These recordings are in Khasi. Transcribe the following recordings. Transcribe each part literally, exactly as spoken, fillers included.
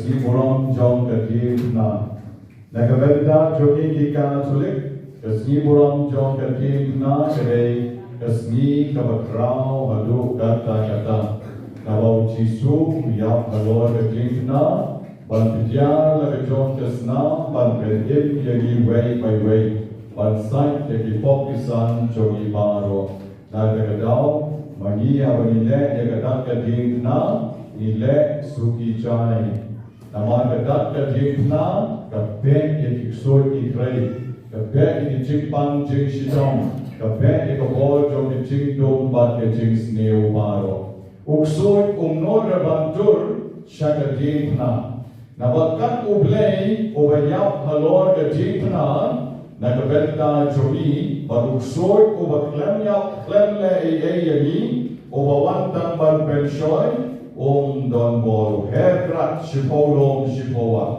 Sngi burom jong ka diengphna. Na ka bynta jong ngi ki Katholik, ka sngi burom jong ka diengphna ka dei ka sngi kaba khraw haduh katta katta. Naba u Jisu u ïap halor ka diengphna ban pynïar la ka jong ka snam ban pynim ïa ngi uwei pa uwei, ban sait ïa ki pop ki san jong ngi baroh. Na kata ka daw, ma ngi haba ngi leh ïa ka dak ka diengphna, ngi leh suki jai. Namar ka dak ka diengphna ka beh ïa ki ksuid ki khrei, ka beh ïa ki jingpang jingshitom, ka beh ïa ka bor jong ki jingdum bad ka jingsniew baroh. U ksuid um nud re ban dur sha ka diengphna. Naba kat U Blei uba ïap halor ka diengphna na ka bynta jong ngi, bad u ksuid uba khlem ïap khlem leh ei ei ïa ngi, uba wan tang ban pynshoi, um don bor. U Hebrai shiphew lum shiphew wah.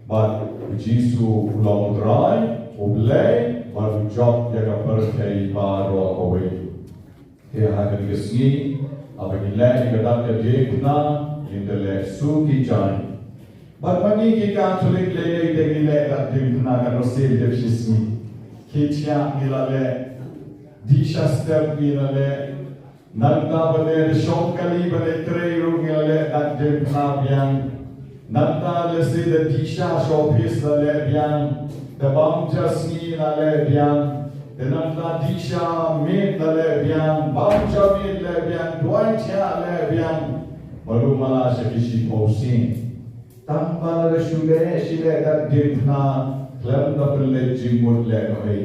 Bad u Jisu u long U Trai, U Blei, bad u jop ïa ka pyrthei baroh kawei. Te ha kane ka sngi, haba ngi leh ïa ka dak ka diengphna, ngin da leh suki jai. Bad ma ngi ki Katholik lei lei te ngi leh dak diengphna katno sien dep shi sngi. Khyndiat ngi la leh, dih sha step ngi la leh, nangta ba dei da shong kali ba dei trei ruh ngi la leh dak diengphna biang. Nangta lehse da dih sha sha ophis la leh biang, da bam ja sngi la leh biang, da nangta dih sha miet la leh biang, bam ja miet leh biang, duwai thiah leh biang. Malu mala sha ki shiphew sien. Tang ba la da shu leh shi leh dak diengphna, khlem da pynleit jingmut lehnohei.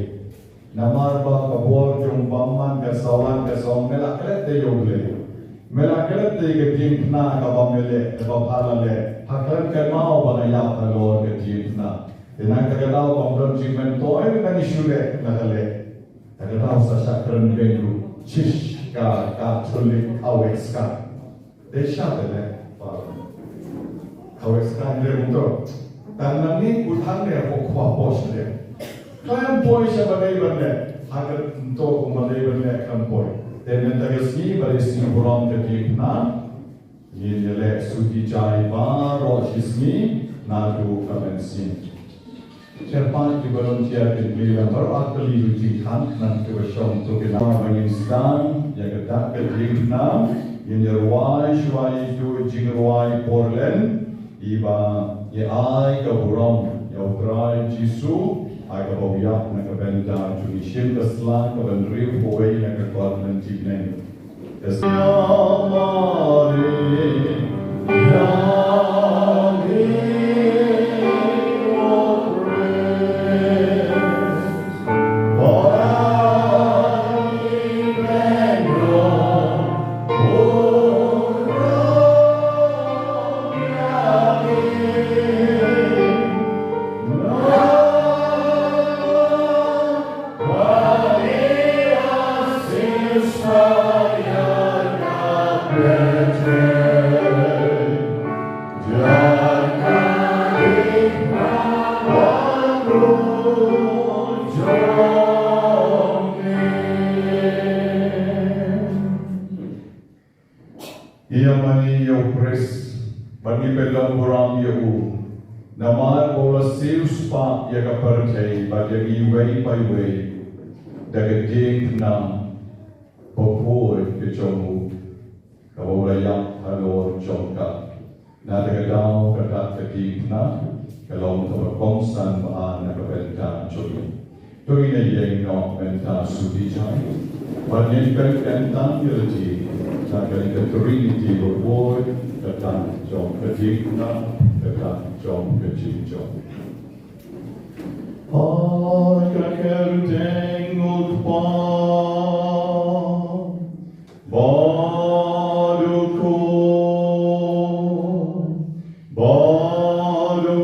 Namar ba ka bor jong u bymman ka sa wan ka sa ong, me la klet te ïa U Blei. Me la klet te ïa ka diengphna kaba me leh, kaba pha la leh. Ha khlem kynmaw ba nga ïap halor ka diengphna. Te na kata ka daw bym don jingmyntoi, ngi shu leh na ka leh. Kata ka daw sa shah kren beiñ ruh. Shish, ka Katholik kawei ska. Dei sha te leh, pa. Kawei ska hynrei kumto. Tang nangne u tang ne ko khwa pos leh. Khlem poi sha ba dei ban leh. Ha ka kumto kum ba dei ban leh khlem poi. Te mynta ka sngi ba dei sngi burom ka diengphna, ngin ïa leh suki jai baroh shi sngi naduh ka mynsiem. Kyrpad ki volunteer kin plie lang baroh artylli ruh jingkhang, nang kiba shong to kin, ba ngin sdang ïa ka dak ka diengphna. Ngin ïa rwai shuwa ïa u jingrwai Portland, iba ïa ai ka burom ïa U Trai Jisu ha kaba u ïap na ka bynta jong ngi. Shim ka sla kaba hynriewphew wei na ka kot lynti bneng. Ïa mane ïa U Khrist, bad ngi pynlong burom ïa u. Namar ba u la siewspah ïa ka pyrthei, bad ïa ngi iwei pa iwei, da ka diengphna bakhuid ka jong u, kaba u la ïap halor jong ka. Na kata ka daw kata ka diengphna ka long kaba kongsan bha na ka bynta jong ngi. To ngin ïeng noh mynta suki jai. Bad ngin pynkyntang ïa lade da kane ka Trinity bakhuid, ka dak jong ka diengphna, ka dak jong ka jingjop. Ha ka kyrteng u Kpa, bad u Khun, bad u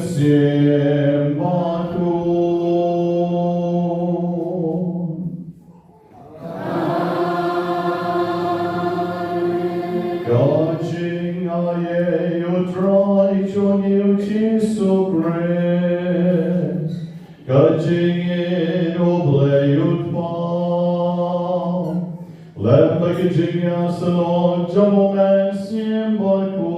Mynsiem Bakhuid. Ka jingaiei U Trai jong ngi U Jisu Khrist, ka jingïeit U Blei U Kpa, lem bad ka jingïasyllok jong U Mynsiem Bakhuid.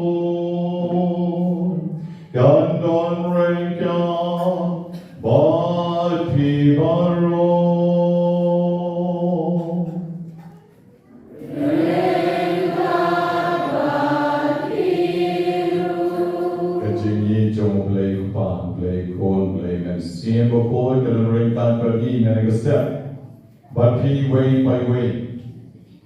Baroh. Ka jingïeit jong U Blei Kpa, U Blei Khun, U Blei Mynsiem Bakhuid, ka don ryngkat bad ngi ha kane ka step. Bad phi iwei pa iwei.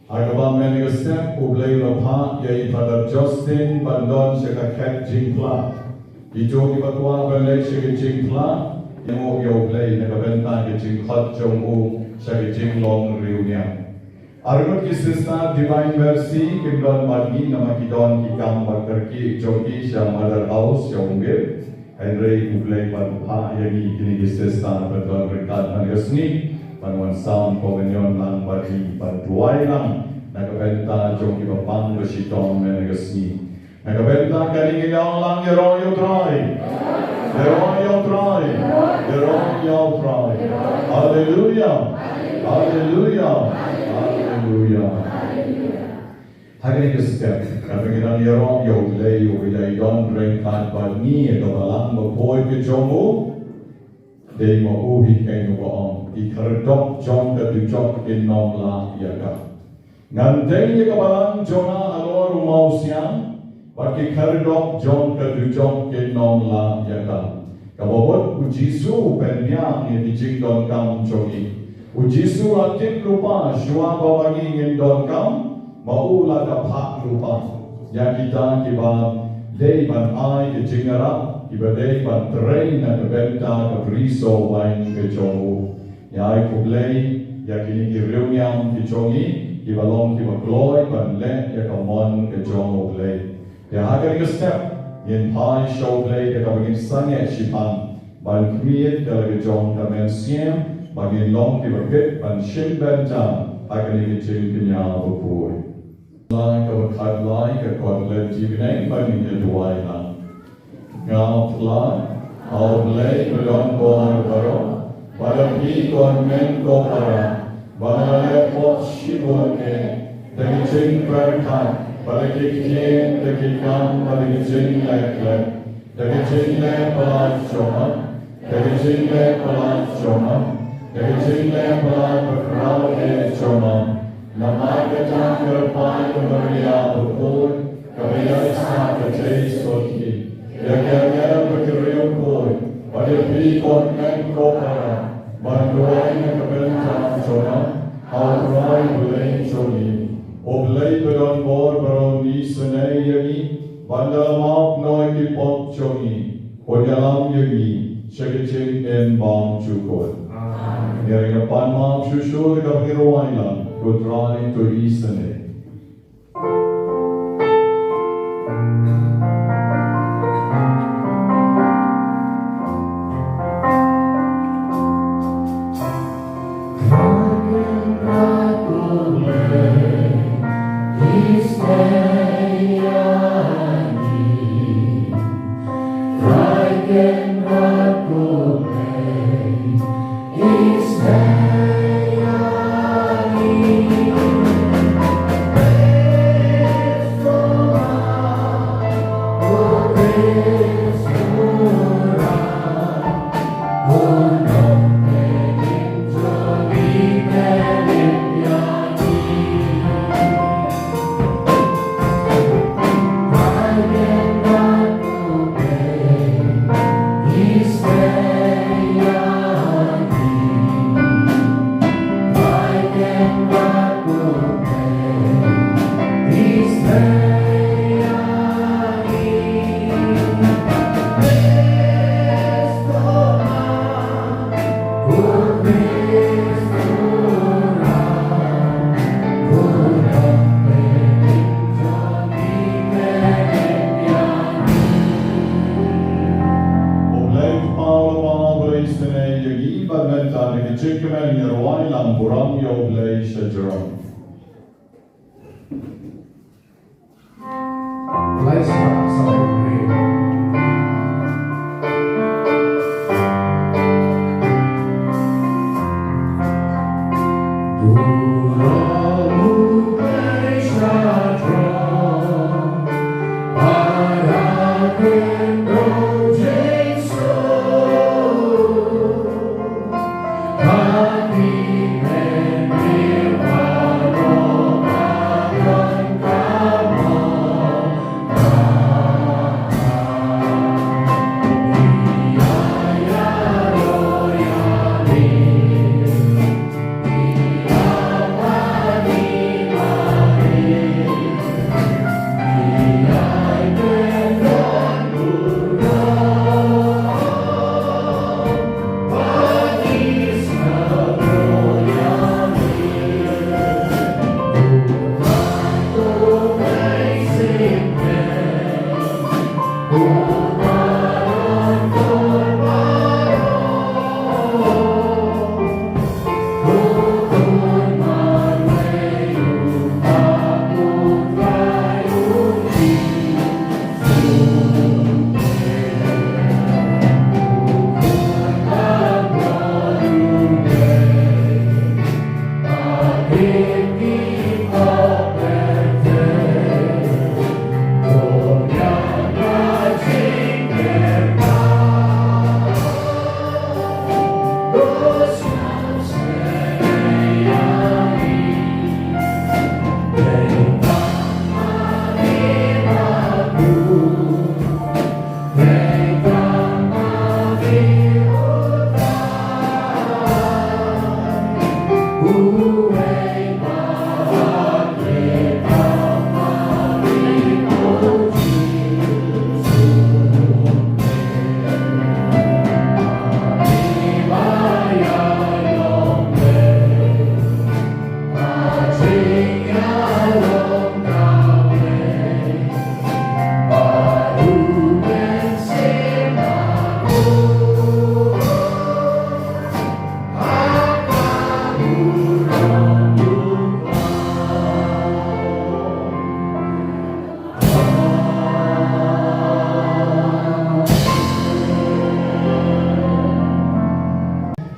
Ha kaba mynta ka step U Blei u la phah ïa i Father Justin ban don sha ka khet jingphla. Kito kiba kwah ban leit sha ka jingphla, ïa u, ïa U Blei na ka bynta ka jingkhot jong u sha ka jinglong riewniam. Arngut ki Sister Divine Mercy kim don bad ngi namar ki don ki kam bad kyrkieh jong ki sha Mother House sha Umgit. Hynrei U Blei u la phah ïa ngi kine ki sister ban don ryngkat ha kane ka sngi, ban wan sam komunyon lang bad ngi, ban duwai lang na ka bynta jong kiba pang ba shitom ha kane ka sngi. Na ka bynta kane ngin ïalang, ïaroh ïa U Trai. Ïaroh ïa U Trai. Ïaroh ïa U Trai. Haleluia. Haleluia. Haleluia. Ha kane ka step, kaba ngi dang ïaroh ïa U Blei uba ïai don ryngkat bad ngi ha ka balang bakhuid ka jong u. Dei ma u hi keiñ uba ong, ki khyrdop jong ka dujok kin ym lah ïa ka. Ngan dei ïa ka balang jong nga halor u mawsiang, bad ki khyrdop jong ka dujok kin ym lah ïa ka. Kaba bud U Jisu u pynbiang ïa ki jingdonkam jong ngi. U Jisu u la tip lypa shuwa ba ma ngi ngin donkam, ma u la da phah lypa ïa kita kiba dei ban ai ka jingïarap, kiba dei ban trei na ka bynta ka brisoh waiñ ka jong u. Ngi ai khublei ïa kine ki riewniam ki jong ngi, kiba long kiba kloi ban leh ïa ka mon ka jong U Blei. Te ha kane ka step, ngin phai sha U Blei da kaba ngin sangeh shiphang, ban khmih ïa la ka jong ka mynsiem, ba ngin long kiba fit ban shim bynta ha kane ka jingkñia bakhuid. Lai kaba khatlai ka kot leit jingkneng ba ngin ïa duwai lang. Nga phla ha U Blei ba don bor baroh, ba da plie ko hynmen ko para, ba nga la leh pop shibun eh, da ki jingpyrkhat, ba da ki khñiot, da ki kam, ba da ki jingleh klet, da ki jingleh palat jong nga, da ki jingleh palat jong nga, da ki jingleh palat bakhraw eh jong nga. Namar kata nga kyrpad ïa ka Maria bakhuid, kaba ïaid sha ka jingïasuk ki, ïa ki angel bad ki riewkhuid, bad ïa phi ko hynmen ko para, ban duwai na ka bynta jong nga ha U Trai U Blei jong ngi. U Blei ba don bor baroh un isynei ïa ngi, ban da la map noh ïa ki pop jong ngi, un ïalam ïa ngi sha ka jingim bymjukut. Amen. Ngi ring pan map shuh shuh da kaba ngi rwai lang, Ko Trai to isynei. U Blei Kpa uba la isynei ïa ngi, bad mynta da ka jingkmen ngin rwai lang burom ïa U Blei sha jrong.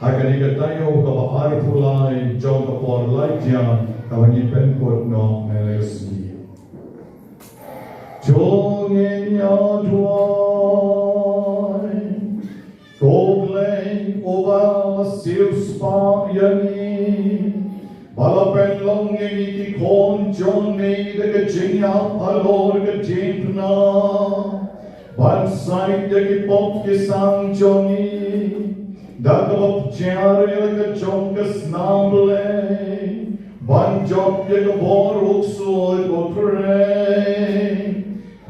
Ha kane ka taïew kaba arphew lai jong ka por laithiang kaba ngi pynkut noh mynne ka sngi. To ngin ïa duwai. Ko Blei uba la siewspah ïa ngi, ba la pynlong ïa ngi ki khun jong me da ka jingïap halor ka diengphna, ban sait ïa ki pop ki sang jong ngi da kaba pynjah ïa la ka jong ka snam Blei, ban jop ïa ka bor u ksuid u trei.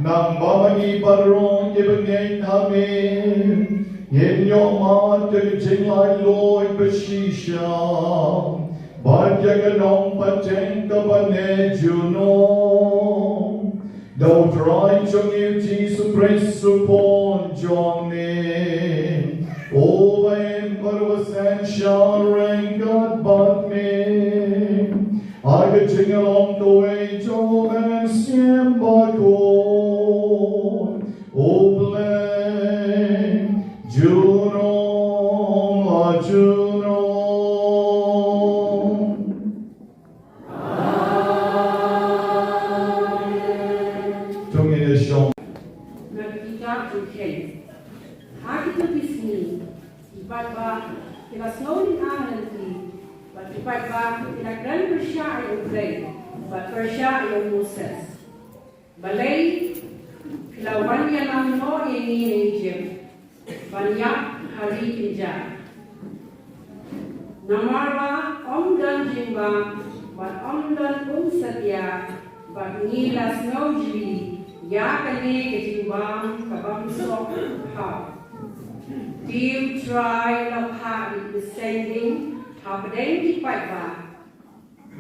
Nangba ma ngi baroh kiba ngeit ha me, ngin ïoh mad ïa ka jinglaitluid ba shisha bad ïa ka nongpynim kaba ne junom. Da U Trai jong ngi U Jisu Khrist U Khun jong me, uba im bad uba synshar ryngkat bad me ha ka jinglong kawei jong U Mynsiem Bakhuid, U Blei, junom la junom. To ngin ïa shong. Na ka kitab Jingkheiñ. Ha kito ki sngi, ki paidbah ki la sngew lyngngoh lynti, bad ki paidbah ki la kren pyrshah ïa U Blei bad pyrshah ïa u Moses. Balei phi la wan ïalam noh ïa ngi na Ijipt ban ïap ha ri kynjah? Namar ba ym don jingbam bad ym don umsatia, bad ngi la sngewjli ïa kane ka jingbam ka bym soh khaw. Te U Trai u la phah ïa ki bseiñ dieng hapdeng ki paidbah,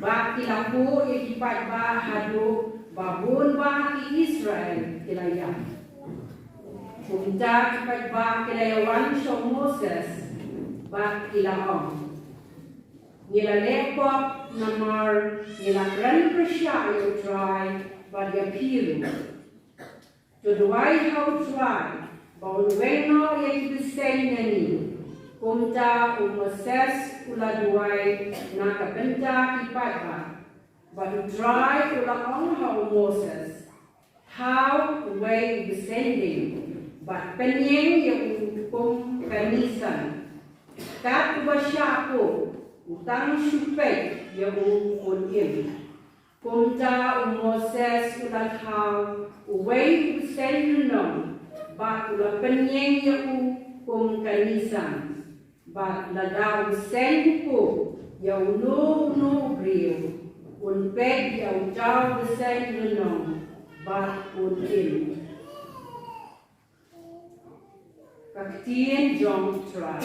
bad ki la kuh ïa ki paidbah haduh ba bun bah ki Israel ki la ïap. Kumta ki paidbah ki la ïawan sha u Moses bad ki la ong, ngi la leh pop namar ngi la kren pyrshah ïa U Trai bad ïa phi ruh. To duwai ha U Trai ba un weng noh ïa ki bseiñ na ngi. Kumta u Moses u la duwai na ka bynta ki paidbah. Bad U Trai u la ong ha u Moses, thaw uwei u bseiñ dieng bad pynïeng ïa u kum ka nisan. Kat uba shah kuh u tang shu peit ïa u un im. Kumta u Moses u la thaw uwei u bseiñ lynnong bad u la pynïeng ïa u kum ka nisan. Bad lada u bseiñ u kuh ïa uno uno u briew, un peit ïa uta u bseiñ lynnong bad un im. Ka ktien jong U Trai.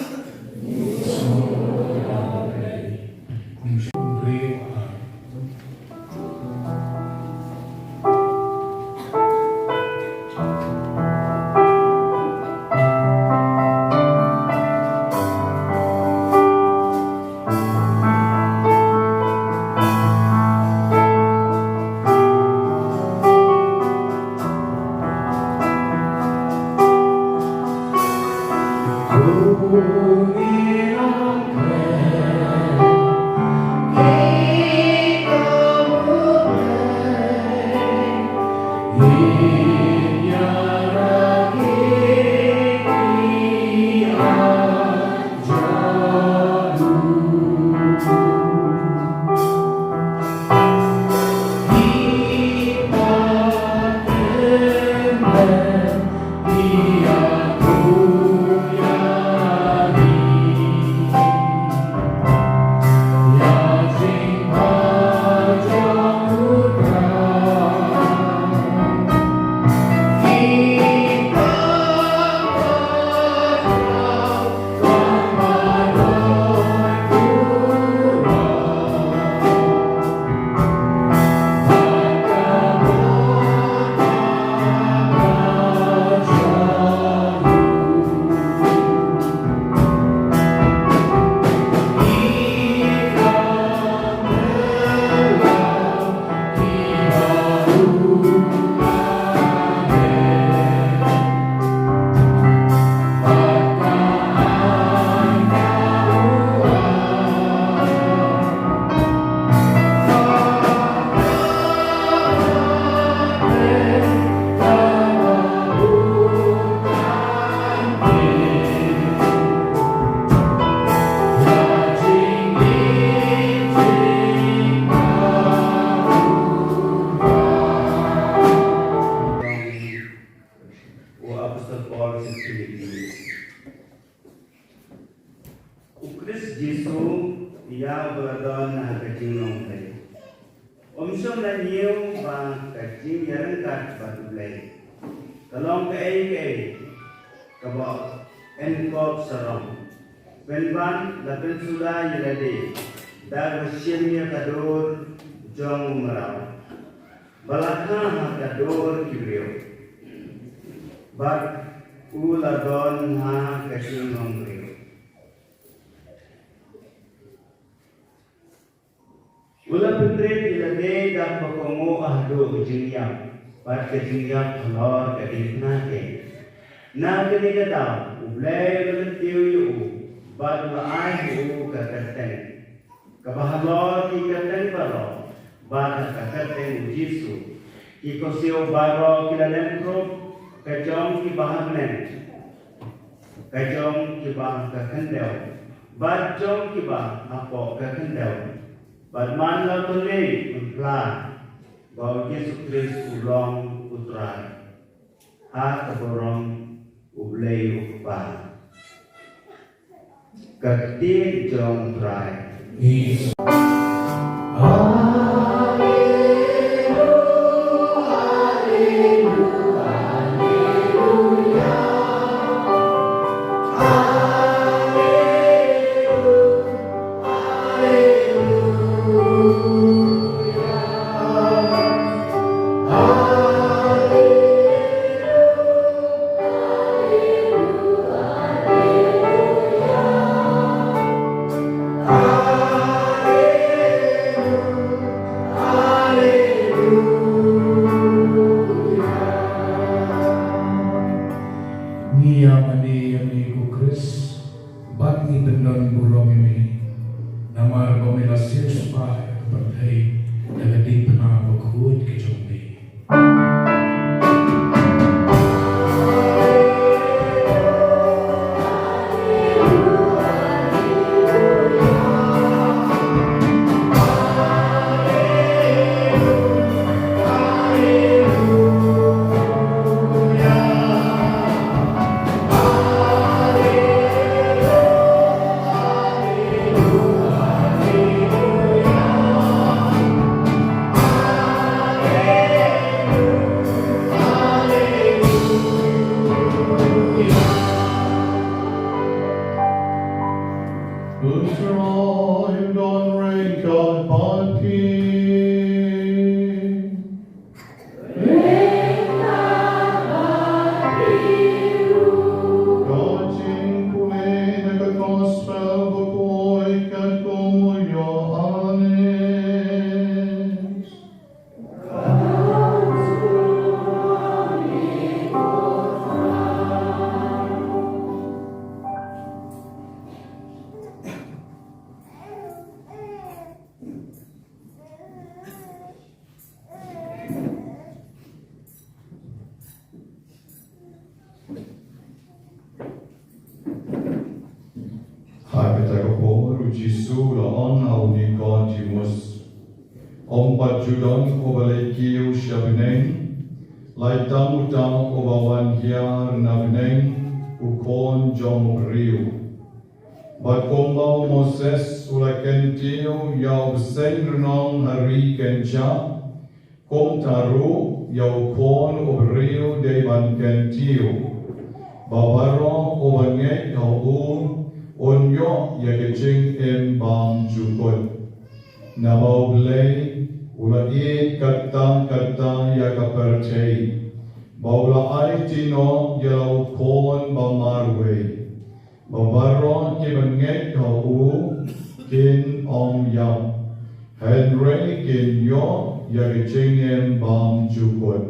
Ïa ba la don ha ka jinglong Blei. Ym shym la ñiew ba ka jingïaryngkat bad U Blei ka long kaei kaei kaba en kop sarong. Pynban la pynsuda ïa lade da kaba shim ïa ka dur jong u mraw ba la kha ha ka dur ki briew. Bad u la don ha ka jinglong briew. U la pynrit ïa lade da kaba kohnguh haduh ka jingïap bad ka jingïap halor ka diengphna te. Na kane ka daw U Blei u la kyntiew ïa u bad u la ai ha u ka kyrteng kaba halor ki kyrteng baroh, bad ha ka kyrteng U Jisu ki khohsiew baroh ki la lem khrup, ka jong kiba ha bneng, ka jong kiba ha ka khyndew bad jong kiba hapoh ka khyndew. Bad man la pynleit pynphla ba U Jisu Khrist u long U Trai ha ka burom U Blei U Kpa. Ka ktien jong U Trai. Ngi ïa mane ïa me ko Khrist, bad ngi pyndon burom ïa me. Namar ba me la siewspah ïa ka pyrthei da ka diengphna bakhuid ka jong me. U Trai u don ryngkat bad phi. Ka jingpule na ka Gospel bakhuid katkum u Ïoannis. Ha kata ka por u Jisu u la ong ha u Nikodemus, ym pat ju don uba leit kiew sha bneng, lait tang uta uba wan hiar na bneng, u Khun jong u briew. Bad kumba u Moses u la kyntiew ïa u bseiñ rnong ha ri kynjah, kumta ruh ïa u Khun u briew dei ban kyntiew, ba baroh uba ngeit ha u un ïoh ïa ka jingim bymjukut. Naba U Blei u la ïeit katta katta ïa ka pyrthei, ba u la aiti noh ïa la u Khun ba marwei, ba baroh kiba ngeit ha u kin ym ïap, hynrei kin ïoh ïa ka jingim bymjukut.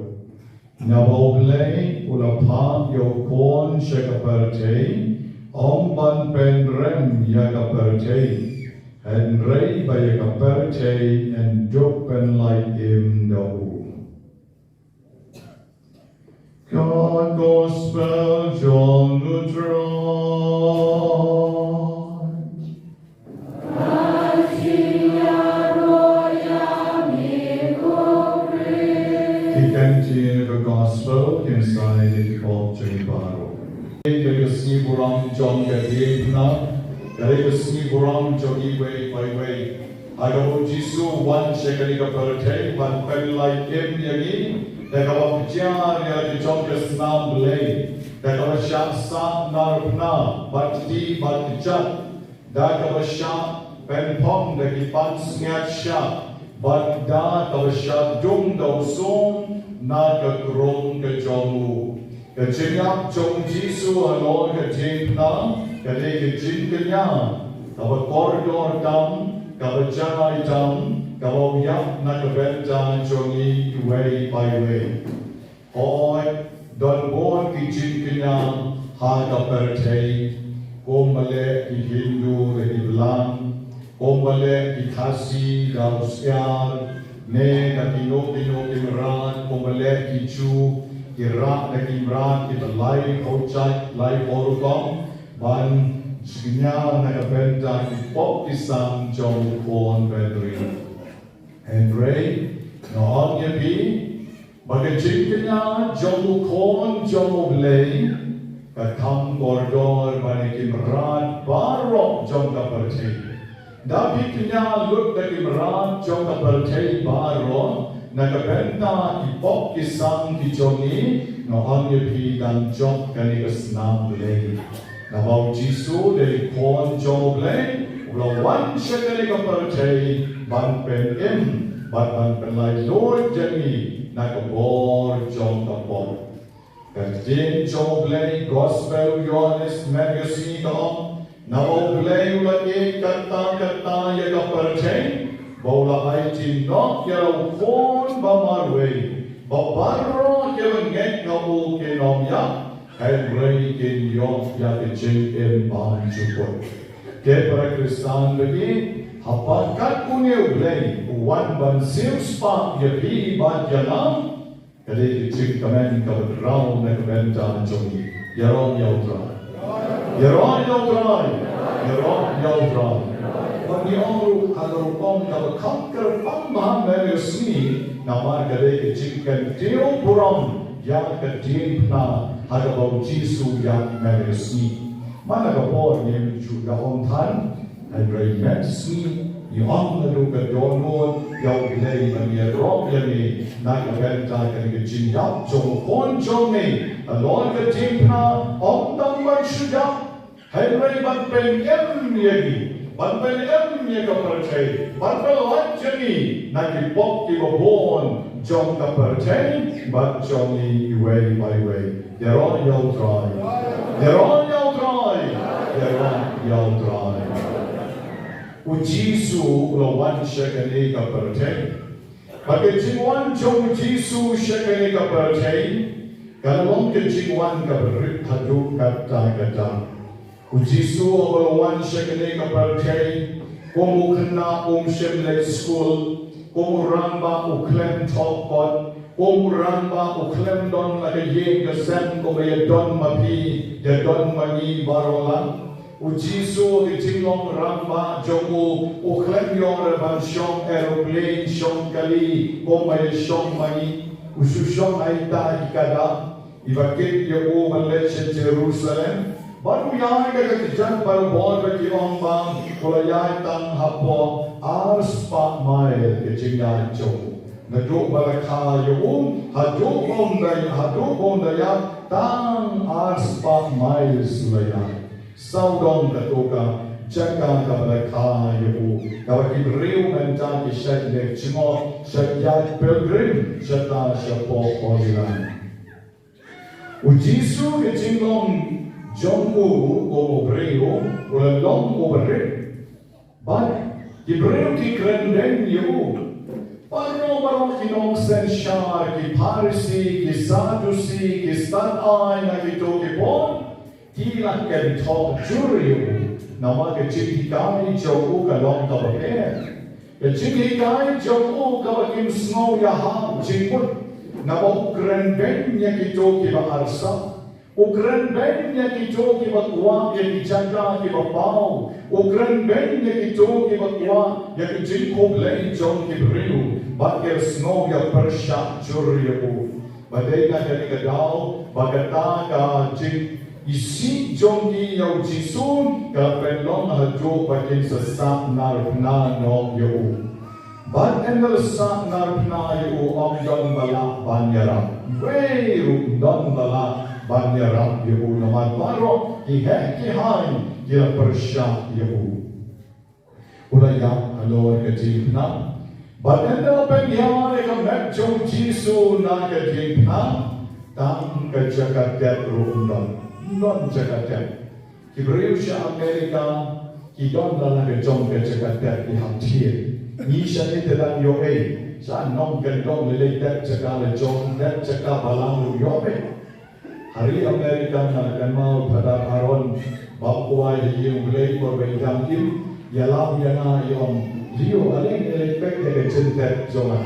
Naba U Blei u la phah ïa u Khun sha ka pyrthei, ym ban pynrem ïa ka pyrthei, hynrei ba ïa ka pyrthei yn dup pynlait im da u. Ka Gospel jong u Trai. Ki kyntien ka Gospel kin sa ïa ki pop jong ngi baroh. Ka sngi burom jong ka diengphna. Ka dei ka sngi burom jong iwei pa iwei. Ha kaba u Jisu u wan sha kane ka pyrthei ban pynlait im ïa ngi da kaba pynjah ïa la ki jong ka snam Blei, da kaba shah sah nar phna bad kti bad kjat, da kaba shah pynphong da ki pansngiat shah, bad da kaba shah dung da u sum na ka krung ka jong u. Ka jingïap jong u Jisu halor ka diengphna ka dei ka jingkñia kaba kordor tam, kaba janai tam, kaba u ïap na ka bynta jong ngi iwei pa iwei. Hooid, don bun ki jingkñia ha ka pyrthei, kumba leh ki Hindu da ki Blang, kumba leh ki Khasi da u Siar, ne da kino kino ki mrad, kumba leh ki Jiw, ki rah da ki mrad kiba laiphew jait, laiphew rukom, ban jingkñia na ka bynta ki pop ki sam jong u Khun Bynriew. Hynrei nga ong ïa phi ba ka jingkñia jong u Khun jong U Blei ka kham kordor ban ïa ki mrad baroh jong ka pyrthei. Da phi kñia lut da ki mrad jong ka pyrthei baroh na ka bynta ki pop ki sam ki jong ngi, nga ong ïa phi dang jop kane ka snam Blei. Naba u Jisu u dei u Khun jong U Blei, u la wan sha kane ka pyrthei ban pynim bad ban pynlait lut ïa ngi na ka bor jong ka pop. Ka ktien jong U Blei, Gospel u Ïoannis mynta ka sngi ka ong, naba U Blei u la ïeit katta katta ïa ka pyrthei, ba u la aiti noh ïa la u Khun ba marwei, ba baroh kiba ngeit ha u kin ym ïap, hynrei kin ïoh ïa ka jingim bymjukut. Ko para Khristan baieit, haba katne U Blei u wan ban siewspah ïa phi bad ïa nga, ka dei ka jingkmen kaba khraw na ka bynta jong ngi. Ïaroh ïa U Trai. Ïaroh ïa U Trai. Ïaroh ïa U Trai. Bad ngi ong ruh ha ka rukom kaba kham kyrpang bha mynta ka sngi, namar ka dei ka jingkyntiew burom ïa ka diengphna ha kaba u Jisu u ïap mynta ka sngi. Man la ka por ngim ju ïa ong than, hynrei mynta ka sngi ngi ong naduh ka dohnud ïa U Blei ban ïaroh ïa ngi na ka bynta kane ka jingïap jong u Khun jong ngi halor ka diengphna, ym tang ban shu ïap, hynrei ban pynim ïa ngi, ban pynim ïa ka pyrthei, ban pynlait ïa ngi na ki pop kiba bun jong ka pyrthei bad jong ngi iwei pa iwei. Ïaroh ïa U Trai. Ïaroh ïa U Trai. Ïaroh ïa U Trai. U Jisu u la wan sha kane ka pyrthei. Bad ka jingwan jong u Jisu sha kane ka pyrthei ka la long ka jingwan kaba rit haduh katta katta. U Jisu haba u la wan sha kane ka pyrthei, kum u khynnah um shym leit skul, kum u rangbah u khlem thoh kot, kum u rangbah u khlem don la ka ïing ka sem kumba ïa don ma phi, ïa don ma ngi baroh lah. U Jisu ha ka jinglong rangbah jong u, u khlem ïoh ruh ban shong aeroplane, shong kali kumba ïa shong ma ngi. U shu shong ha ita i kada iba kit ïa u ban leit sha Jerusalem. Bad u ïaid da ka kjat barabor, ba ki ong ba u la ïaid tang hapoh ar spah mail ka jingïaid jong u. Naduh ba la kha ïa u haduh ba un da, haduh ba un da ïaid, tang ar spah miles u la ïaid. Sawdong kato ka jaka kaba la kha ïa u, kaba ki briew mynta ki shait leh jngoh, shait ïaid pilgrim shata shapoh Holy Land. U Jisu ka jinglong jong u kum u briew u la long uba rit. Bad ki briew ki kren beiñ ïa u. Baroh baroh ki nongsynshar, ki Pharisi, ki Sadusi, ki stad aiñ na kito ki por, ki la kynthoh jur ïa u. Namar ka jinghikai jong u ka long kaba pher. Ka jinghikai jong u kaba kim sngew ïahap jingmut, naba u kren beiñ ïa kito kiba arsap. U kren beiñ ïa kito kiba kwah ïa ki jaka kiba paw. U kren beiñ ïa kito kiba kwah ïa ki jingkhublei jong ki briew. Bad ki sngew ïapyrshah jur ïa u. Ba dei na kane ka daw ba kata ka jing Isih jong ki ïa u Jisu ka la pynlong haduh ba kin sa sah narphna noh ïa u. Bad ynda la sah narphna ïa u, ym don ba lah ban ïarap. Wei ruh ym don ba lah ban ïarap ïa u, namar baroh ki heh ki haiñ ki la pyrshah ïa u. U la ïap halor ka diengphna. Bad ynda la pynhiar ïa ka met jong u Jisu na ka diengphna, tang ka jaka tep ruh ym don. Ym don jaka tep. Ki briew sha America ki don la la ka jong ka jaka tep, ki hap thied. Ngi shane te dang ïoh ei, sha nongkyndong lei lei tep jaka la jong, tep jaka balang ruh ïoh ei. Ha ri America nga la kynmaw Phadar Aaron, bam kwai ha ïing U Blei, por ba i dang im, ïalam ïa nga, i ong, Leo, ale ngi leit peit ïa ka jingtep jong nga.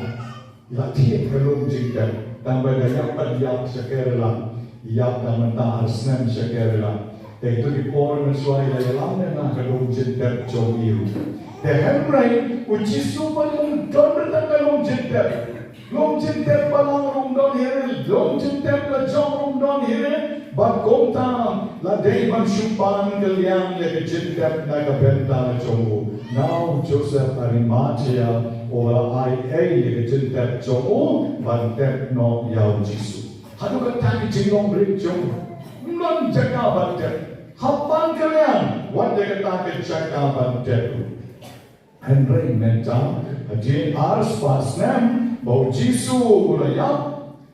I la thied ka lum jingtep, tang ba i la ïap pat ïap sha Kerala, i ïap na mynta ar snem sha Kerala. Te kito ki por mynshuwa i la ïalam ïa nga ka lum jingtep jong i ruh. Te hynrei u Jisu pat um don tang ka lum jingtep. Lum jingtep balang ruh ym don hi re, lum jingtep la jong ruh ym don hi re, bad kumta la dei ban shu pan kylliang ïa ka jingtep na ka bynta jong u. Nau Joseph Arimathea u la ai ei ïa ka jingtep jong u ban tep noh ïa u Jisu. Haduh katta ka jinglong rit jong u, ym don jaka ban tep. Hap pan kylliang wat ïa kata ka jaka ban tep ruh. Hynrei mynta, hadien ar spah snem ba u Jisu u la ïap,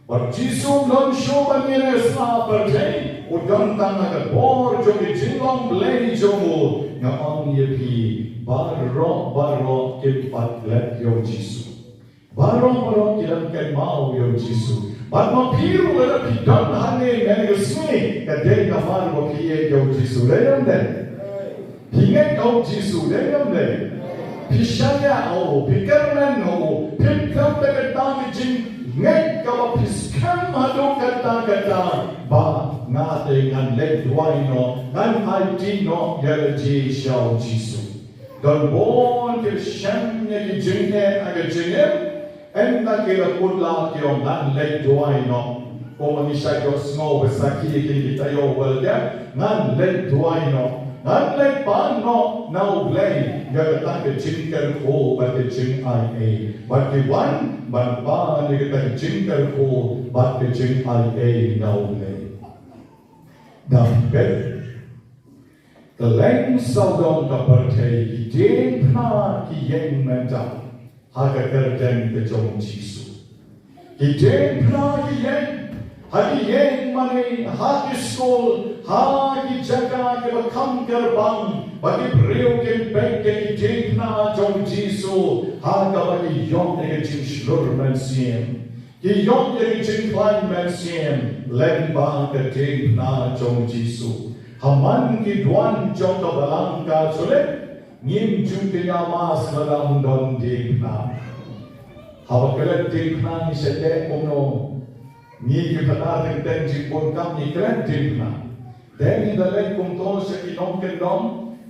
ba u Jisu um don shuh ban ïaleh sla pyrthei, u don tang ha ka bor jong ka jinglong Blei jong u. Nga ong ïa phi, baroh baroh kim pat klet ïa u Jisu. Baroh baroh ki dang kynmaw ïa u Jisu. Bad ma phi ruh lada phi don hangne mynne ka sngi, ka dei namar ba phi ïeit ïa u Jisu. Dei ne ym dei? Phi ngeit ïa u Jisu, dei ne ym dei? Phi shaniah ha u, phi kyrmen ha u, phim khlem da kata ka jingngeit kaba phi skhem haduh katta katta ba nga te ngan leit duwai noh, ngan aiti noh ïa lade sha u Jisu. Don bun ki shem ïa ki jingeh ha ka jingim, ynda ki la kut lad ki ong ngan leit duwai noh. Kumba ngi shait ïohsngew ba sakhi ïa kine ki taïew ba la dep, ngan leit duwai noh. Ngan leit pan noh na U Blei ïa kata ka jingkyrkhu bad ka jingaiei. Bad ki wan ban pan ïa kata ka jingkyrkhu bad ka jingaiei na U Blei. Da phi peit, kylleng sawdong ka pyrthei ki diengphna ki ïeng mynta ha ka kyrteng ka jong u Jisu. Ki diengphna ki ïeng ha ki ïing mane, ha ki skul, ha ki jaka kiba kham kyrpang, ba ki briew kin peit ïa ki diengphna jong u Jisu ha kaba ki ïoh ïa ka jingshlur mynsiem. Ki ïoh ïa ki jingkhlaiñ mynsiem lyngba ka diengphna jong u Jisu. Ha man ki duwan jong ka balang Katholik, ngim ju kynja mass lada ym don diengphna. Haba klet diengphna ngi sa leh kumno? Ngi ki phadar teng teng jingbun kam ngi klet diengphna. Te ngi da leit kumto sha ki nongkyndong,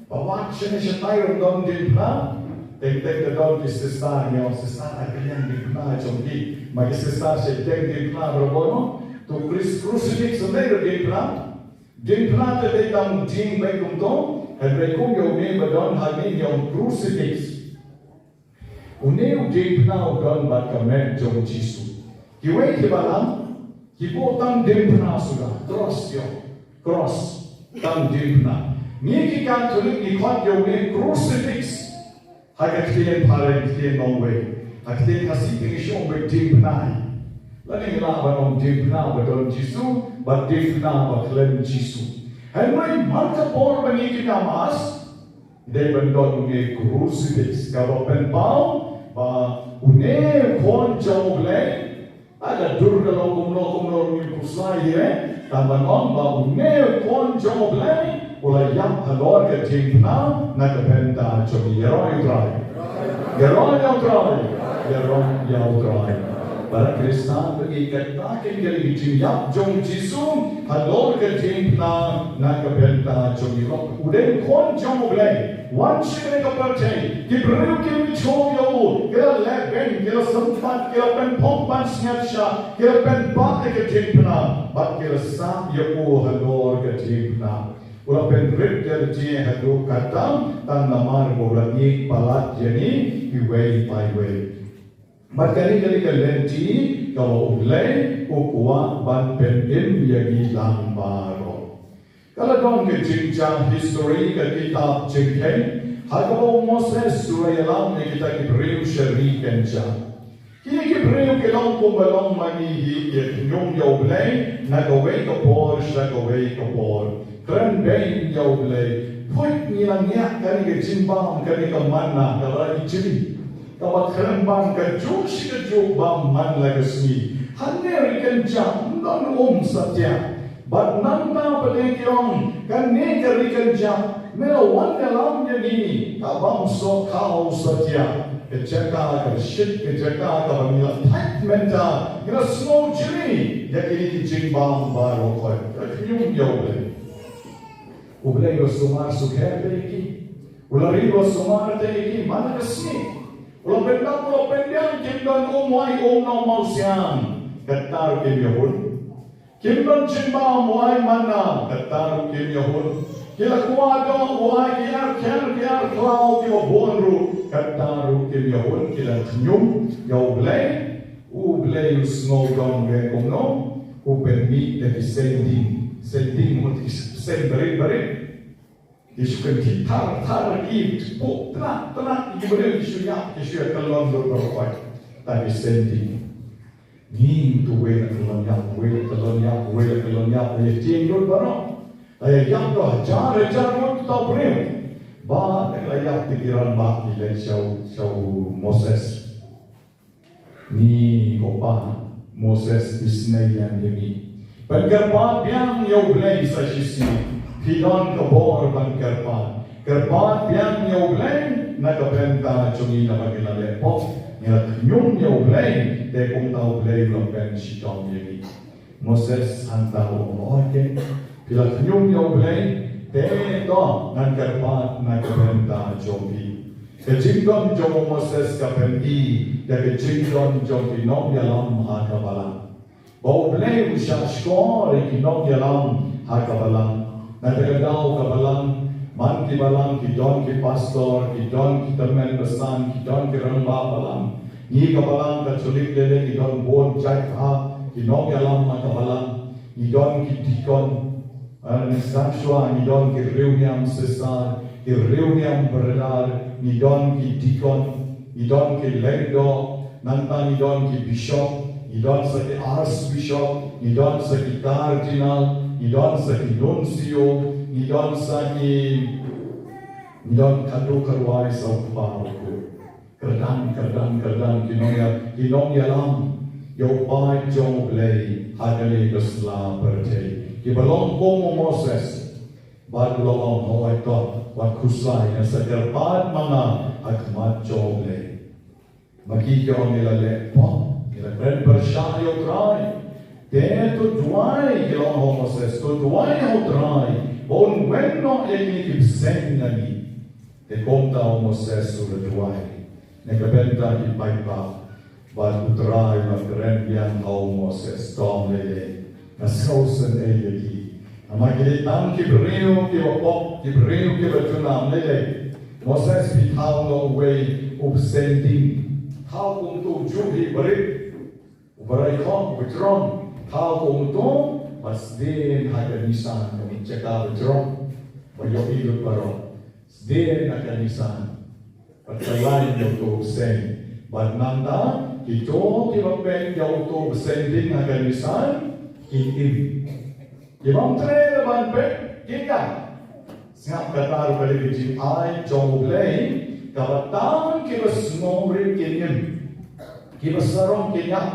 ba wat shane shatai ruh don diengphna. Teng teng da don ki sister, ngi ong sister, ai pynïeng diengphna jong phi. Ma ki sister shait pynïeng diengphna barabor mo. To cruci-, crucifix ym dei ruh diengphna. Diengphna te dei tang dieng beit kumto. Hynrei kum ïa une ba don hangne ngi ong crucifix. Une u diengphna u don bad ka met jong u Jisu. Kiwei ki balang ki buh tang diengphna suda, cross ïoh, cross, tang diengphna. Ngi ki Katholik ngi khot ïa une crucifix. Ha ka ktien phareng, ktien nongwei. Ha ktien Khasi te ngi shu ong ba diengphna. Lane ngi lah ban ong diengphna ba don Jisu bad diengphna ba khlem Jisu. Hynrei man ka por ba ngi kynja mass, dei ban don une crucifix kaba pynpaw ba une u Khun jong U Blei, lada dur ka long kumno kumno ruh ngim khuslai hi re, tang ban ong ba une u Khun jong U Blei u la ïap halor ka diengphna na ka bynta jong ngi. Ïaroh ïa U Trai. Ïaroh ïa U Trai. Ïaroh ïa U Trai. Para Khristan ba ïeit, kata ka dei ka jingïap jong u Jisu halor ka diengphna na ka bynta jong ngi. U dei u Khun jong U Blei, wan sha kane ka pyrthei. Ki briew ki mih shuh ïa u, ki la lehbeiñ, ki la sympat, ki la pynphong pansngiat sha, ki la pynbah ïa ka diengphna, bad ki la sah ïa u halor ka diengphna. U la pynrit ïa lade haduh katta, tang namar ba u la ïeit palat ïa ngi iwei pa iwei. Bad kane ka dei ka lynti kaba U Blei u kwah ban pynim ïa ngi lang baroh. Ka la don ka jingjia history, ka kitab Jingkheiñ, ha kaba u Moses u la ïalam ïa kita ki briew sha ri Kanan. Kine ki briew ki long kumba long ma ngi hi, ki khñium ïa U Blei na kawei ka por sha kawei ka por. Kren beiñ ïa U Blei. Phuit, ngi la ngiah kane ka jingbam, kane ka manna, kaba la ijli, kaba khlem bam, kajuh shi kajuh bam man la ka sngi. Hangne ri Kanan ym don um satia. Bad nangta pat ki ong, kane ka ri Kanan, me la wan ïalam ïa ngi, ka bym soh khaw satia. Ka jaka kaba shit, ka jaka kaba ngi la thait mynta, ngi la sngew jli ïa kine ki jingbam baroh. Ka khñium ïa U Blei. U Blei u la sumar sukher te ïa ki. U la ri u la sumar te ïa ki man la ka sngi. U la pyndap, u la pyndiang, kim don um wai, um nongmawsiang, kata ruh kim ïoh hun. Kim don jingbam wai manna, kata ruh kim ïoh hun. Ki la kwah doh wai ki ar kher ki ar khlaw kiba bun ruh, kata ruh kim ïoh hun. Ki la khñium ïa U Blei. U Blei u sngewdom ïa kumno? U pynmih da ki sending. Sending mut ki seng barit barit. Ki shu kynthih thar thar, ki shu pok tnat tnat, ki briew ki shu ïap, ki shu ïa kyllon lut baroh. Da ki sending. Ngi tu wei la kyllon ïap, wei la kyllon ïap, wei la kyllon ïap, ïa tieng lut baroh. Ïa ïap da hajar hajar ngut kita u briew. Ba da la ïap te ki rangbah ki leit sha u, sha u Moses. Ngi ko Pa, Moses isynei ïa ngi. Pynkyrpad biang ïa U Blei sa shisien. Phi don ka bor ban kyrpad. Kyrpad biang ïa U Blei na ka bynta jong ngi, namar ngi la leh pop, ngi la khñium ïa U Blei, te kumta U Blei u la pynshitom ïa ngi. Moses hangta u ong, "Oi, phi la khñium ïa U Blei, te to ngan kyrpad na ka bynta jong phi." Ka jingdon jong u Moses ka pyni ïa ka jingdon jong ki nongïalam ha ka balang. Ba U Blei u shahshkor ïa ki nongïalam ha ka balang. Na kata ka daw ka balang, man ki balang ki don ki pastor, ki don ki tymmen basan, ki don ki rangbah balang. Ngi ka balang Katholik lei ki don bun jait bha ki nongïalam ha ka balang. Ngi don ki dikon, eh, ngi sdang shuwa ngi don ki riewniam sister, ki riewniam brother, ngi don ki dikon, ngi don ki lyngdoh, nangta ngi don ki bishop, ngi don sa ki archbishop, ngi don sa ki cardinal, ngi don sa ki nuncio, ngi don sa ki, ngi don katto katne sa u kpa u kpa. Kyrdan, kyrdan, kyrdan ki nongïa, ki nongïalam ïa u paid jong U Blei ha kane ka sla pyrthei. Kiba long kum u Moses. Bad u la ong, "Hooid to, wat khuslai, ngan sa kyrpad ma nga ha khmat jong U Blei." Ma ki ki ong, "Ngi la leh pop, ngi la kren pyrshah ïa U Trai." Te to duwai, ki la ong ha u Moses, to duwai ha U Trai ba un wen noh ïa kine ki bseiñ na ngi. Te kumta u Moses u la duwai na ka bynta ki paidbah, bad U Trai u la kren biang ha u Moses, "To ym lei lei, nga sngewsynei ïa ki. Namar ki dei tang ki briew kiba pop, ki briew kiba junom, ym lei lei. Moses, phi thaw noh uwei u bseiñ ding, thaw kumto, u juh hi barit, u barai khong, u bajrong, thaw kumto, bad sdien ha ka nisan, ka mih jaka bajrong ba ïohi lut baroh. Sdien ha ka nisan, bad kyllain ïa uto u bseiñ. Bad nangta kito kiba peit ïa uto u bseiñ ding ha ka nisan kin im. Kibym treh ban peit kin ïap." Sngap, kata ruh ka dei ka jingai jong U Blei, kaba tang kiba sngewrit kin im, kiba sarong kin ïap.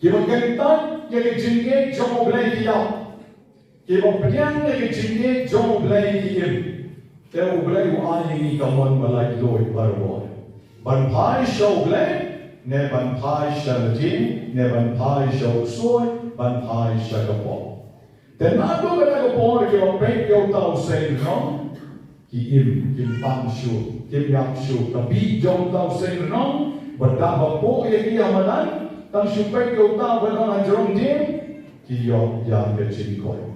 Kiba kyntait ïa ka jingïeit jong U Blei ki ïap. Kiba pdiang ïa ka jingïeit jong U Blei ki im. Te U Blei u ai ïa ngi ka mon ba laitluid barabor ban phai sha U Blei. Ne ban phai sha lade, ne ban phai sha u ksuid, ban phai sha ka pop. Te naduh kata ka por kiba peit ïa uta u seng rnong ki im, kim pang shuh, kim ïap shuh. Ka bih jong uta u seng rnong ba da ba pok ïa ki ha madan, tang shu peit ïa uta ba don hajrong dieng, ki ïoh ïa ka jingkoit.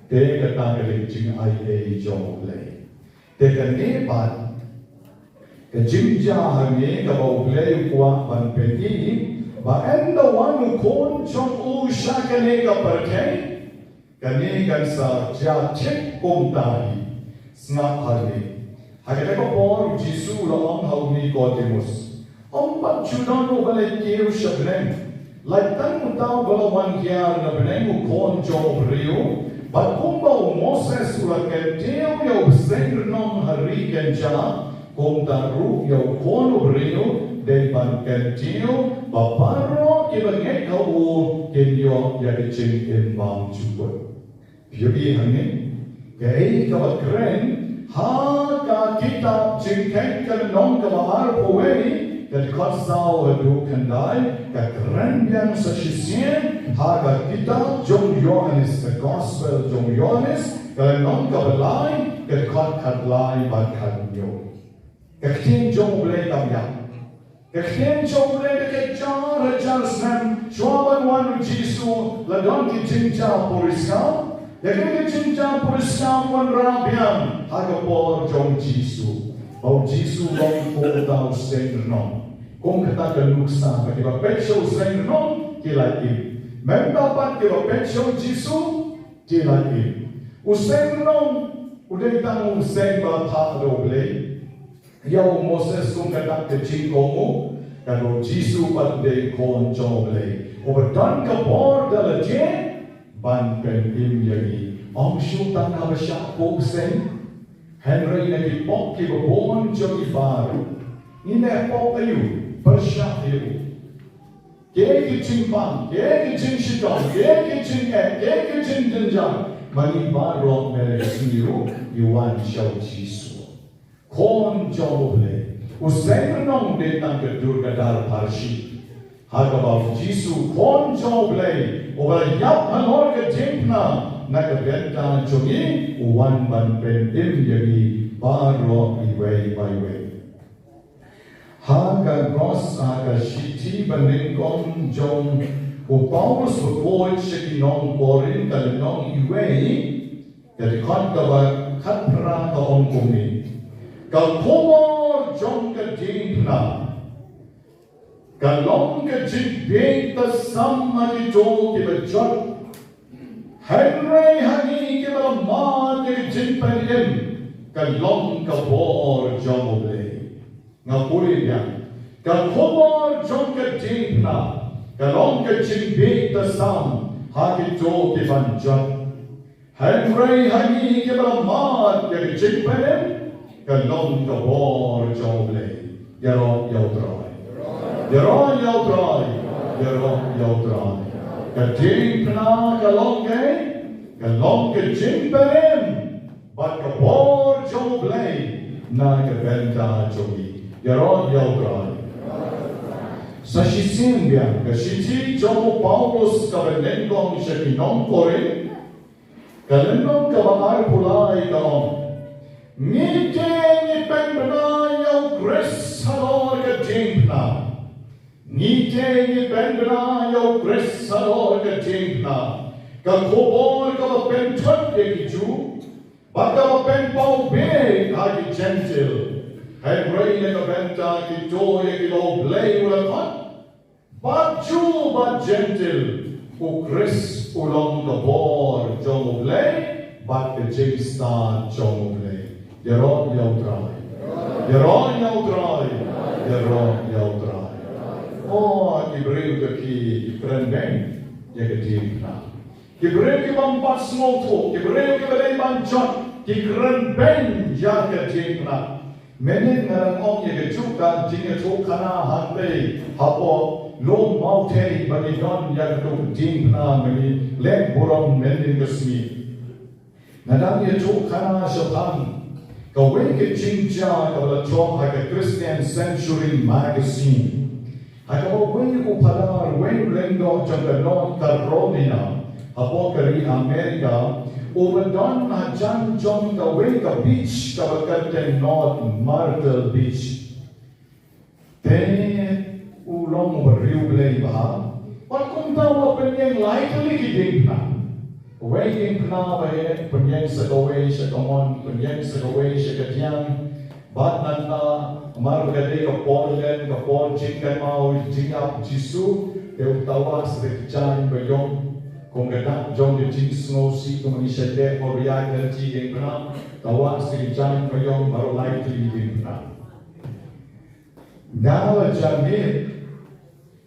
Te kata ka dei ka jingai ei jong U Blei. Te kane pat ka jingjia hangne kaba U Blei u kwah ban pyni ba ynda wan u Khun jong u sha kane ka pyrthei, kane kan sa jia thik kumta hi. Sngap hangne. Ha kata ka por U Jisu u la ong ha u Nikodemus, ym pat ju don uba leit kiew sha bneng, lait tang uta uba la wan hiar na bneng, u Khun jong u briew. Bad kumba u Moses u la kyntiew ïa u bseiñ rnong ha ri kynja, kumta ruh ïa u Khun u briew dei ban kyntiew, ba baroh kiba ngeit ha u kin ïoh ïa ka jingim bymjukut. Phi ïohi hangne, kaei kaba kren ha ka kitab Jingkheiñ ka lynnong kaba arphew wei, ka dkhot saw haduh khyndai, ka kren biang sa shisien ha ka kitab jong u Ïoannis, ka gospel jong u Ïoannis, ka lynnong kaba lai, ka dkhot khatlai bad khathynñiew. Ka ktien jong U Blei kam ïap. Ka ktien jong U Blei da ka jar hajar snem, shuwa ban wan U Jisu, la don ki jingjia puriskaw. Ïa kine ki jingjia puriskaw wanrah biang ha ka por jong U Jisu. Ba U Jisu u long kum uta u seng rnong. Kum kata ka nuksa ba kiba peit sha u seng rnong ki la im. Mynta pat kiba peit sha U Jisu ki la im. U seng rnong u dei tang u seng ba la phah da U Blei ïa u Moses kum ka dak ka jingkohnguh, kaba U Jisu pat u dei u Khun jong U Blei, uba don ka bor da lade ban pynim ïa ngi. Ym shu tang haba shah pok seng, hynrei na ki pop kiba bun jong ngi baroh. Ngi neh pop aïu? Pyrshah ïa u. Kiei ki jingpang, kiei ki jingshitom, kiei ki jingeh, kiei ki jingjynjar, ma ngi baroh mynta ka sngi ruh ngi wan sha U Jisu, Khun jong U Blei. U seng rnong u dei tang ka dur ka dar pharshi, ha kaba U Jisu, Khun jong U Blei, uba la ïap halor ka diengphna na ka bynta jong ngi, u wan ban pynim ïa ngi baroh iwei pa iwei. Ha ka gos, ha ka shithi banyngkong jong u Paulus bakhuid sha ki nong Korinth, ka lynnong iwei, ka dkhot kaba khatphra, ka ong kumne: Ka khubor jong ka diengphna ka long ka jingbieit tasam ha kito kiba jot, hynrei ha ngi kiba la mad ïa ka jingpynim ka long ka bor jong U Blei. Nga pule biang. Ka khubor jong ka diengphna ka long ka jingbieit tasam ha kito kiban jot, hynrei ha ngi kiba la mad ïa ka jingpynim ka long ka bor jong U Blei. Ïaroh ïa U Trai. Ïaroh ïa U Trai. Ïaroh ïa U Trai. Ka diengphna ka long kaei? Ka long ka jingpynim bad ka bor jong U Blei na ka bynta jong ngi. Ïaroh ïa U Trai. Sa shisien biang, ka shithi jong u Paulus kaba nyngkong sha ki nong Korinth, ka lynnong kaba arphew lai, ka ong: Ngi te ngi pynbna ïa U Khrist halor ka diengphna. Ngi te ngi pynbna ïa U Khrist halor ka diengphna, ka khubor kaba pynthut ïa ki Jiw, bad kaba pynpaw bieit ha ki Jentil. Hynrei na ka bynta kito ïa kiba U Blei u la khot, bad Jiw bad Jentil, U Khrist u long ka bor jong U Blei bad ka jingstad jong U Blei. Ïaroh ïa U Trai. Ïaroh ïa U Trai. Ïaroh ïa U Trai. O, ki briew ki, ki kren beiñ ïa ka diengphna. Ki briew ki bym pat sngewthuh, ki briew kiba dei ban jot, ki kren beiñ ïa ka diengphna. Mynnin nga dang ong ïa kajuh ka jingïathuhkhana hangtei hapoh lum Mawthei ba ngi don ïa kato ka diengphna ba ngi leh burom mynnin ka sngi. Nga dang ïathuhkhana shaphang kawei ka jingjia kaba la thoh ha ka Christian Century Magazine. Ha kaba uwei u phadar, uwei u lyngdoh jong ka North Carolina, hapoh ka ri America, u ba don hajan jong kawei ka beach kaba kyrteng North Myrtle Beach. Te u long u ba riewblei bha. Bad kumta u la pynïeng lai tylli ki diengphna. Uwei diengphna ba heh, pynïeng sa kawei sha kamon, pynïeng sa kawei sha kadiang. Bad nangta, namar ba ka dei ka por leh, ka por jingkynmaw jingïap Jisu, te u tawah sa ka jaiñ baïong. Kum ka dak jong ka jingsngewsih, kum ngi shait leh por ba ïaid lynti diengphna, tawah sa ka jaiñ baïong baroh lai tylli ki diengphna. Nga la jan miet,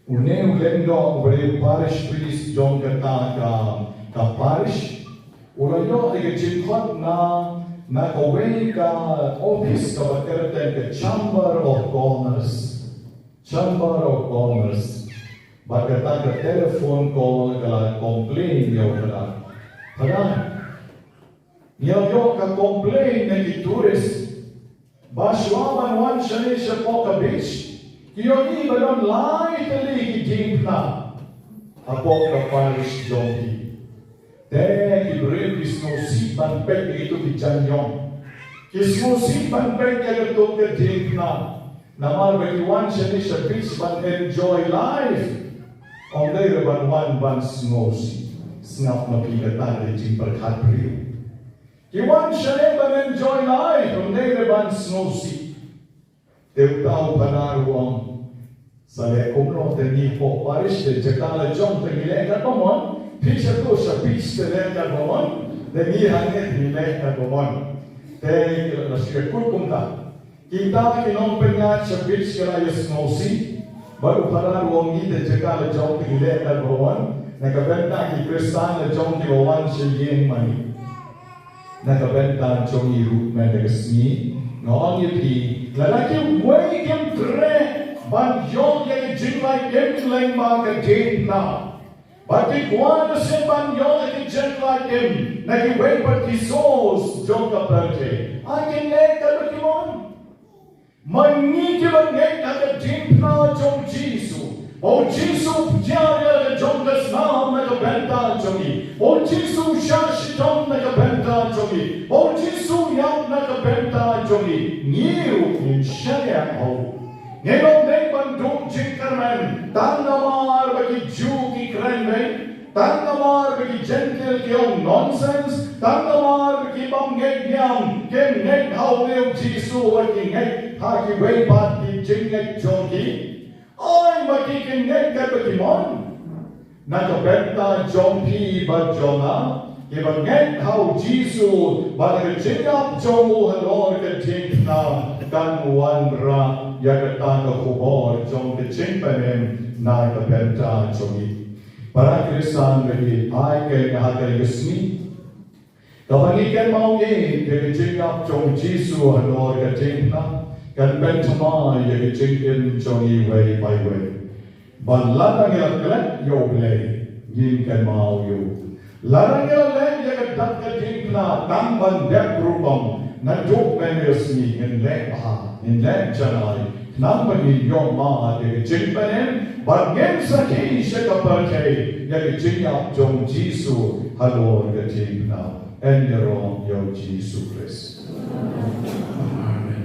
une u lyngdoh u ba dei u parish priest jong kata ka, ka parish, u la ïoh ïa ka jingkhot na, na kawei ka office kaba kyrteng ka Chamber of Commerce. Chamber of Commerce. Bad kata ka telephone call ka la complain ïa u phadar. Phadar, ngi la ïoh ka complain na ki tourist ba shuwa ban wan shane shapoh ka beach, ki ïohi ba don lai tylli ki diengphna hapoh ka parish jong ki. Te ki briew ki sngewsih ban peit ïa kito ki jaiñïong. Ki sngewsih ban peit ïa kito ki diengphna. Namar ba ki wan shane sha beach ban enjoy life. Ym dei re ban wan ban sngewsih. Sngap ma phi, kata ka dei jingpyrkhat briew. Ki wan shane ban enjoy life, ym dei re ban sngewsih. Te uta u phadar u ong, sa leh kumno, te ngi hapoh parish te jaka la jong te ngi leh katba mon, phi sha to sha beach te leh katba mon, te ngi hangne te ngi leh katba mon. Te ki la shu ïakut kumta. Kita ki nongpynïaid sha beach ki la ïasngewsih. Bad u phadar u ong, ngi te jaka la jong te ngi leh katba mon. Na ka bynta ki Khristan la jong kiba wan sha ïing mane. Na ka bynta jong ngi ruh mynta ka sngi, nga ong ïa phi, lada kiwei kim treh ban ïoh ïa ka jinglait im lyngba ka diengphna, bad ki kwah shisha ban ïoh ïa ka jinglait im na kiwei pat ki source jong ka pyrthei, a kin leh katba ki mon? Ma ngi kiba ngeit ha ka diengphna jong Jisu, ba u Jisu u pdiang ïa la ka jong ka snam na ka bynta jong ngi, ba u Jisu u shah shitom na ka bynta jong ngi, ba u Jisu u ïap na ka bynta jong ngi, ngi ruh ngin shaniah ha u. Ngim dei ban duh jingkyrmen tang namar ba ki Jiw ki kren beit, tang namar ba ki Jentil ki ong nonsense, tang namar ba ki bym ngeit niam kim ngeit ha une u Jisu, wat ki ngeit ha kiwei pat ki jingngeit jong ki. Ai, ma ki kin ngeit katba ki mon. Na ka bynta jong phi bad jong nga, kiba ngeit ha u Jisu bad ka jingïap jong u halor ka diengphna, kan wanrah ïa kata ka khubor jong ka jingpynim na ka bynta jong ngi. Para Khristan ba ïeit, ai keiñ ha kane ka sngi, kaba ngi kynmaw ïa ka jingïap jong u Jisu halor ka diengphna, kan pynthymmai ïa ka jingim jong ngi iwei pa iwei. Ba lada ngi la klet ïa U Blei, ngin kynmaw ïa u. Lada ngi la leh ïa ka dak ka diengphna tang ban dep rukom, naduh mynne ka sngi ngin leh bha, ngin leh janai, khnang ba ngin ïoh mad ïa ka jingpynim, bad ngin sakhi sha ka pyrthei ïa ka jingïap jong u Jisu halor ka diengphna. Yn ïaroh ïa u Jisu Khrist. Amen.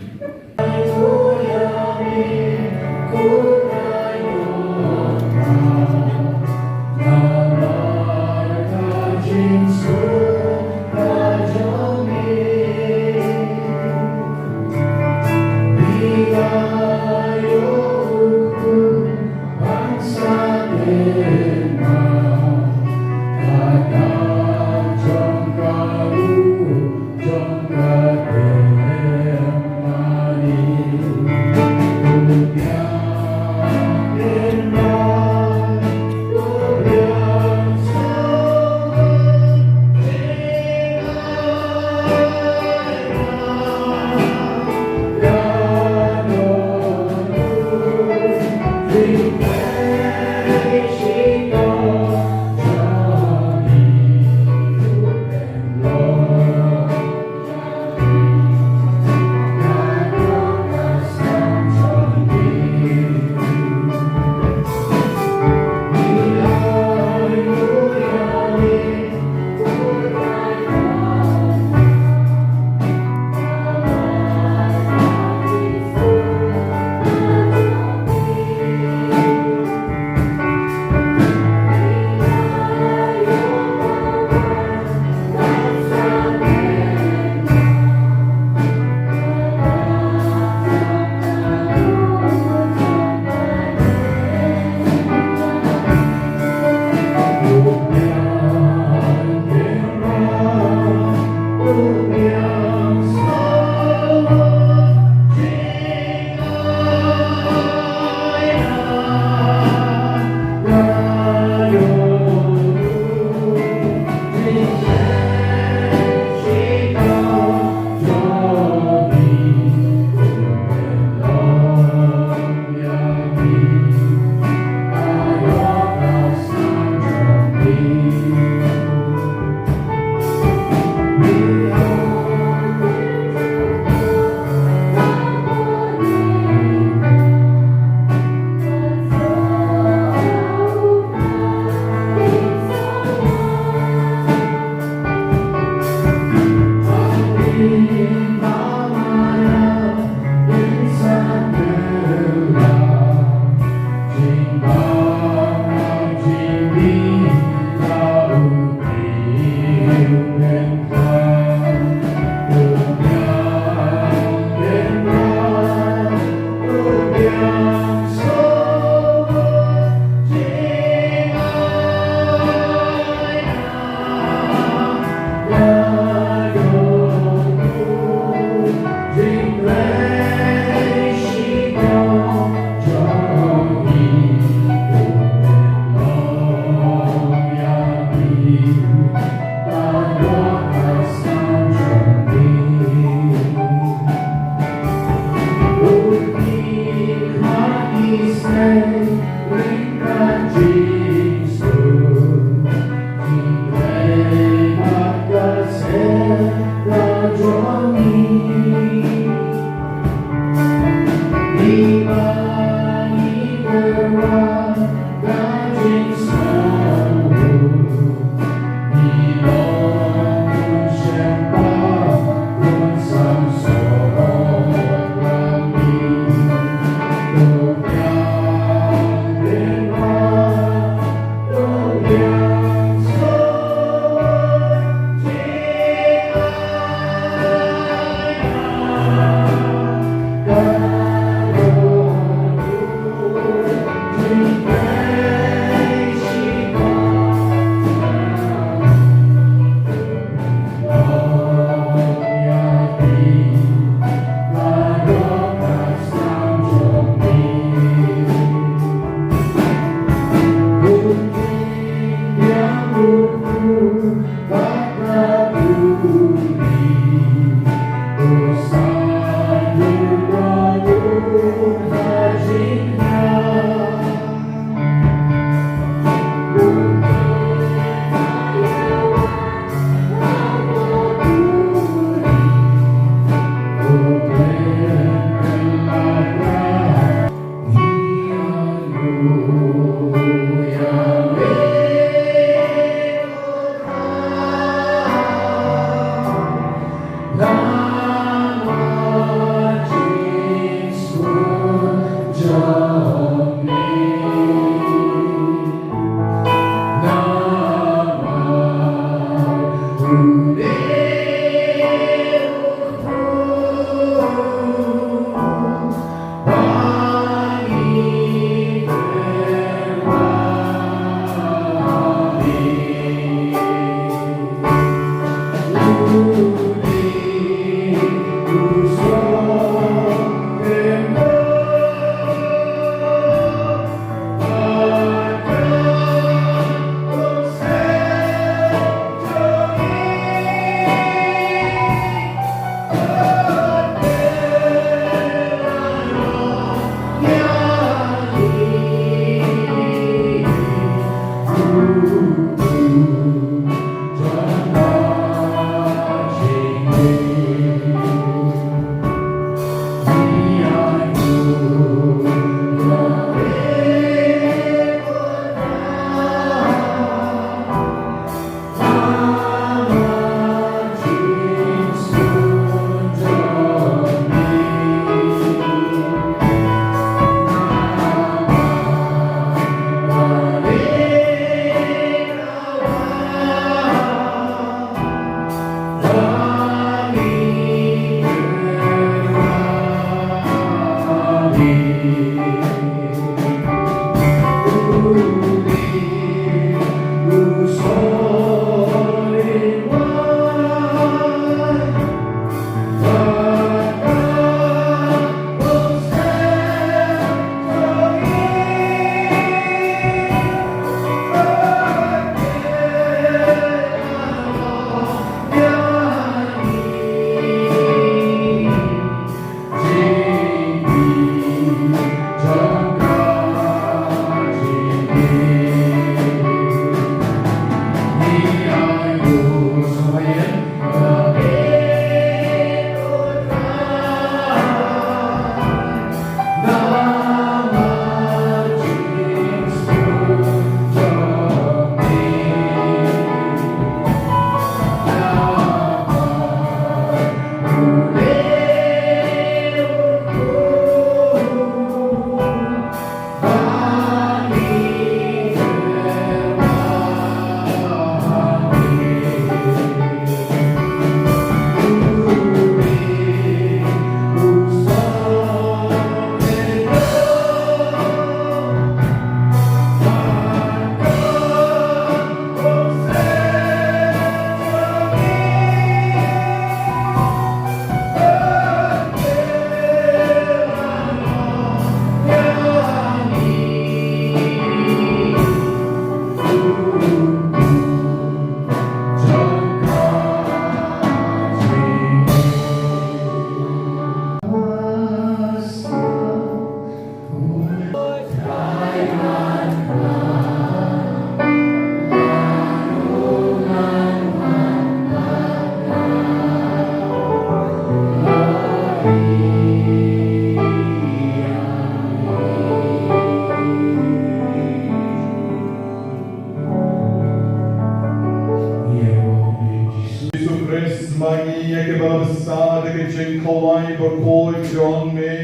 Ko jong me,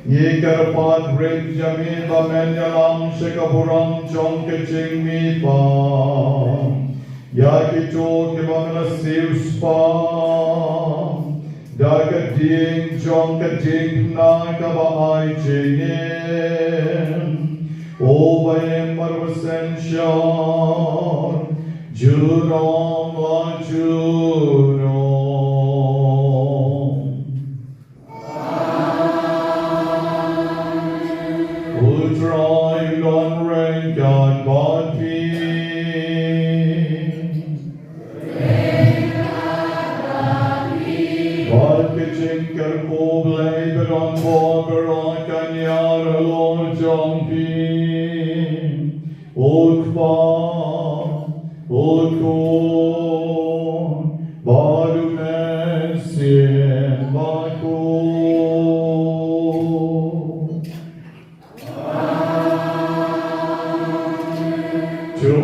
ngi kyrpad rit ïa me ba men ïalam sha ka burom jong ka jingmihpat ïa kito kiba me la siewspah da ka dieng jong ka diengphna kaba ai jingim, U Blei marwei synshar, junom la junom. U Trai un don ryngkat bad phi. Bad ka jingkyrkhu Blei ba don bor baroh kan ïaid halor jong phi. U Kpa, U Khun, bad U Mynsiem Bakhuid. To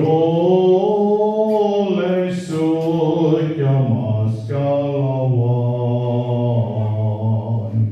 leh suk ïa ka maskal awan.